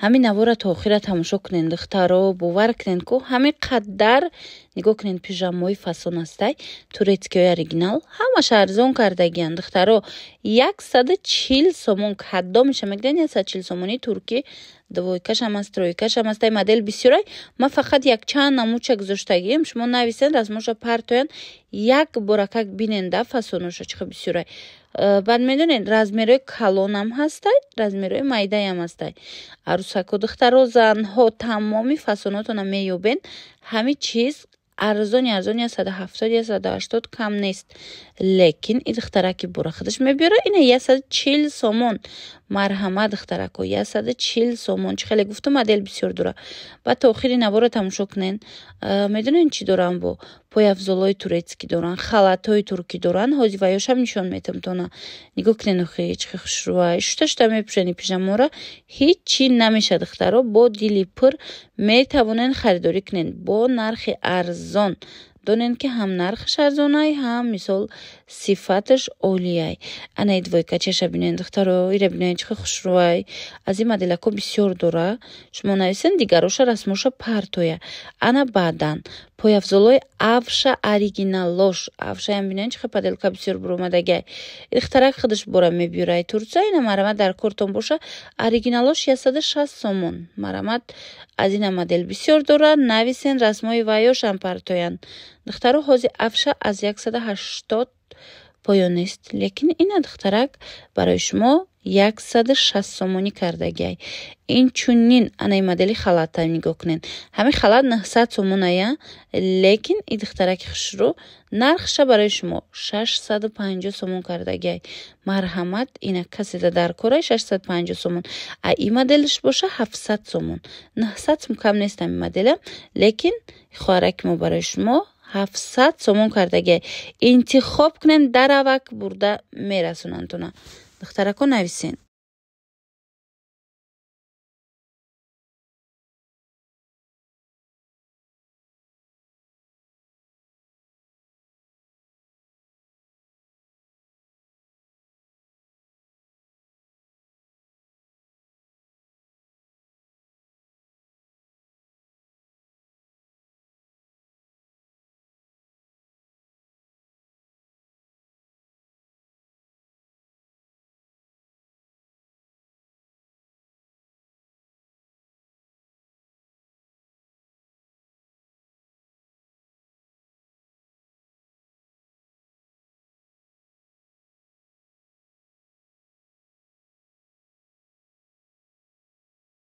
Ҳамин навора то охира тамошо кунен, духтаро, бовар кунен, ку ҳамин қадар нигоҳ кунен, пижамои фасон ҳастай, турецкиҳои оригинал, ҳамаша арзон кардагиян, духтаро, 140 сомон. Кадомеша мегирен, 140 сомонӣ. Туркӣ двойкашам аст, тройкашам астай, модел бисёрай. Ман фақат якчанд намудча гузоштагием. Шумо нависен, расмоша партоян, як боракак бинен да, фасоноша чӣ хел бисёрай. Баъд медонед, размерҳои калонам ҳастай, размерҳои майдаям ҳастай. Арӯсако, духтаро, занҳо, тамоми фасонотона меёбен. Ҳамин чиз арзони арзон, 170, 180 кам нест, лекин и духтараки бора худаш мебиёра, ина 140 сомон. Марҳамат, духтарако, 140 сомон. Чӣ хеле гуфтум, модел бисёр дора. Баъд то охири навора тамошо кунен. Медонен, чӣ доран? Бо пойафзолҳои турецкӣ доран, халатҳои туркӣ доран. Ҳози ваёшам нишон метам тона. Нигоҳ кунен, охи чӣ хел хушрӯай, шута шута мепӯшени пижамора, ҳеҷ чӣ намеша. Духтаро, бо дили пур метавонен харидорӣ кунен бо нархи арзон. Донен, ки ҳам нархаш арзонай, ҳам мисол сифаташ олияй. Анаи двойкачаша бинен, духтаро, ира бинен, чӣ хел хушрӯай. Аз ин моделако бисёр дора. Шумо нависен, дигароша расмоша партоя. Ана баъдан пойафзолҳои авша, оригиналош авшаям бинен, чӣ хел поделка бисёр буромадагай. Духтарак худаш бора мебиёрай Турция. Ина, марҳамат, дар кортон боша, оригиналош 160 сомон. Марҳамат, аз ина модел бисёр дора. Нависен, расмои ваёшам партоянд. Духтаро, ҳози авша аз 180 поён нест, лекин ина духтарак барои шумо 160 сомонӣ кардагиай. Инчунин анаи модели халата нигоҳ кунед. Ҳамин халат 900 сомоная, лекин и духтараки хушрӯ нархша барои шумо 650 сомон кардагиай. Марҳамат, ина каседа дар корай, 650 сомон. А и моделш боша 700 сомон. 900 сом кам нест ҳамин моделя, лекин хоҳараки мо барои шумо 700 сомон кардагиай. Интихоб кунед, даравак бурда мерасонандтона. Духтарако, нависен.